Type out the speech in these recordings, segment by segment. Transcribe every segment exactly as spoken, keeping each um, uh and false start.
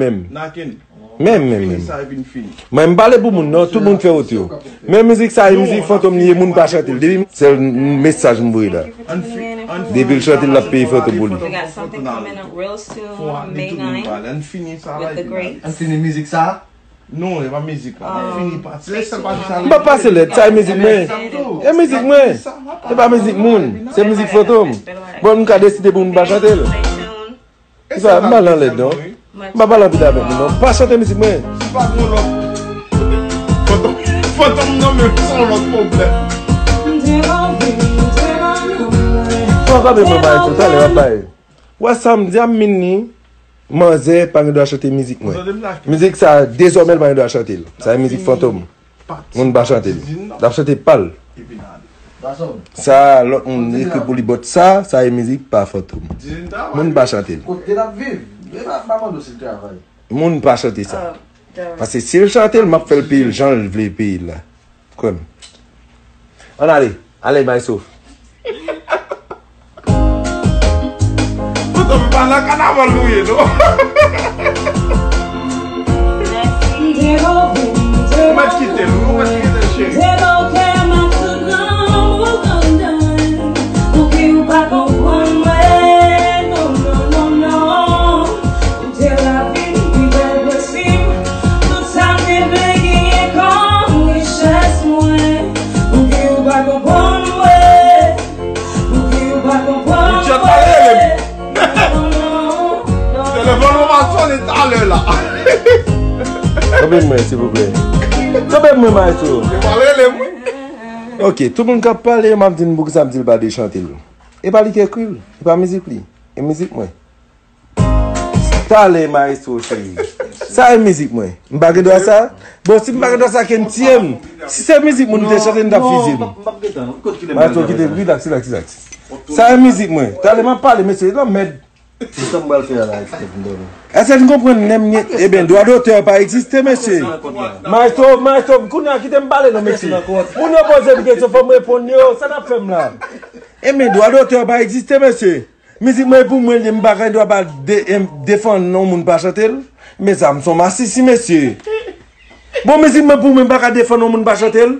Menm. Menm, menm, menm. Mwen, m pale pou moun, non, tout moun fè wout yo. Men mizik sa, e mizik fantom li ye, moun pa chante l. Depi sèl mesaj m voye la. Depi l chante, l ap peye fantom pou li. We got something coming up real soon on May ninth with the great. Ann fini mizik sa? Non, e pa mizik la. Ann fini pati. Se sèl pati sa. M pa pase lèd, sa e mizik mwen. E mizik mwen. Se pa mizik moun. Se mizik fantom. Bon, m ka deside pou moun pa chante l. Sa, m pa nan lèd, non. M pa pale anpil avèk nou, non. Pa chante mizik mwen. Si pa gon lòt. Fantom, fantom nan men se yon lòt pwoblèm. Fò kanpe mwen bay tou, talè w ap bay. Wè sa m di a, m min li, manzè pa gen dwa chante mizik mwen. Mizik sa, dezòmè l pa gen dwa chante l. Sa e mizik fantom. Moun pa chante l. L ap chante pa l. Sa, lòt moun ekri pou li, but sa, sa e mizik pa fantom. Moun pa chante l. Kote l ap viv? Li pa, pa mande w si l travay. Moun pa chante sa. Paske si l chante l, m ap fè l peye l jan l vle peye l la. Kwè m. Ann ale. Ale, maestro. Fantom pa nan kanaval nou ye, non. Ou mèt kite l, ou mèt kite l, cheri. Ou te lavi m pi bèl posib. Tout sa m te vle genyen kòm richès mwen. Pouki ou pa konprann mwen? Pouki ou pa konprann mwen? Telefòn mwen pa sonnen talè la. Kanpe mwen, silvouplè. Kanpe mwen, maestro. Yo pa rele m, wi. Ok, tout moun k ap pale, m ap di n poukisa m di l pa de chante l. E pa li ki ekri l, e pa mizik li, e mizik mwen. Talè, maestro cheri. Sa e mizik mwen. M pa gen dwa sa? Bon, si m pa gen dwa sa, ke n tiye m. Si se mizik moun te chante, n t ap fizye m. Maestro, kite, relax, relax, relax. Sa e mizik mwen. Talè, m ap pale, mesye, lanmèd. Sa m pral fè a la, eksplike m dòmi. Èske n konprann menm? Ebyen, dwa dotè pa egziste, mesye. Maestro, maestro, kounye a kite m pale non, mesye. Moun yo poze m kesyon, fò m reponn yo. Sa n ap fè m la? Ebyen, dwa dotè pa egziste, mesye. Mizik mwen e pou mwen li ye, m pa gen dwa pa de, em, defann yon moun pa chante l. Mezanmi, m se yon masisi, mesye. Bon, mizik mwen pou mwen, m pa ka defann yon moun pa chante l.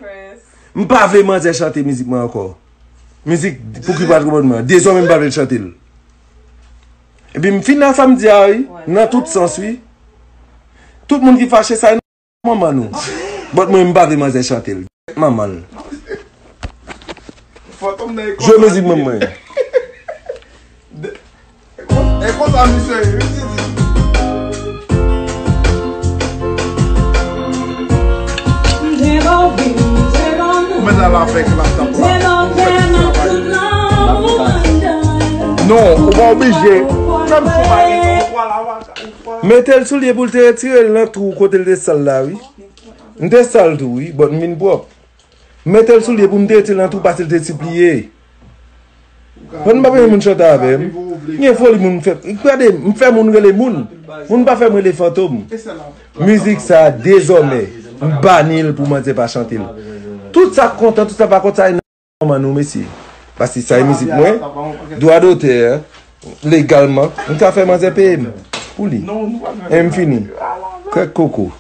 M pa vle manzè chante mizik mwen ankò. Mizik Pouki pa konprann mwen. Dezòmè m pa vle l chante l. Epi m fin nan sa m di a, wi. Nan tout sans, wi. Tout moun ki fache sa, manman nou. But mwen, m pa vle manzè chante l. Manman l. Jwe mizik mwen, mwen. E konsa misye ye, wi, Didi. Ou mèt al avèk laptop la. Non, ou pa oblije. Menm si w pa gen tan, ou pral avèk. Mete l sou lye pou l te retire l nan twou kote l te sal la, wi. M te sal tou, wi, but m vin pwòp. Mete l sou lye pou m te retire l nan twou pase l te sipliye. Bon, m pa bezwen moun chante avè m. Gen foli moun fè. Gade, m fè moun rele moun. Moun pa fè m rele fantom. Mizik sa, dezòmè, m bani l pou manzè pa chante l. Tout sa k kontan, tout sa pa kontan, sa e nan manman nou, mesye. Paske sa e mizik mwen. Dwa dotè, legalman, m ka fè manzè peye m pou li. E m fini. Krèk koko.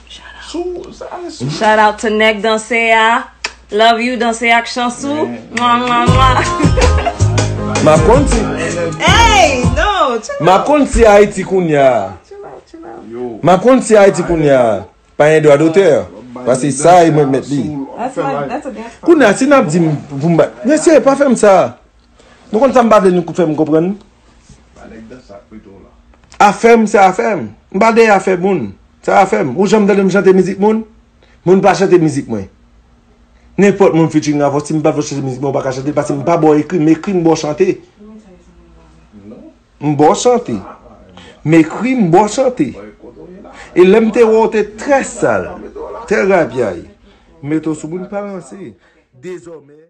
Shout out to Nèg Danse a. Love you, Danse ak Chansou. Mwa, mwa, mwa. M ap konn si. Hey, no, chill out. M ap konn si Ayiti kounye a. Chill out, chill out. M ap konn si Ayiti kounye a. Pa gen dwa dotè. Paske sa e mwen k mèt li. That's my, that's a dance. Kounye a, si n ap di m pou m ba, mesye, pa fè m sa. Nou konn sa m pa vle nou fè m konprann? Afè m, se afè m. M pa dèyè afè moun. Se afè m. Ou janm tande m chante mizik moun? Moun pa chante mizik mwen. Nenpòt moun featuring avè w, si m pa vle w chante mizik mwen, ou pa ka chante l, paske m pa ba w ekri, m ekri, m ba w chante. M ba w chante. M ekri, m ba w chante. E lè m te wè w te trè sal, trè rapyay, m mete w sou moun pa ranse. Dezòmè.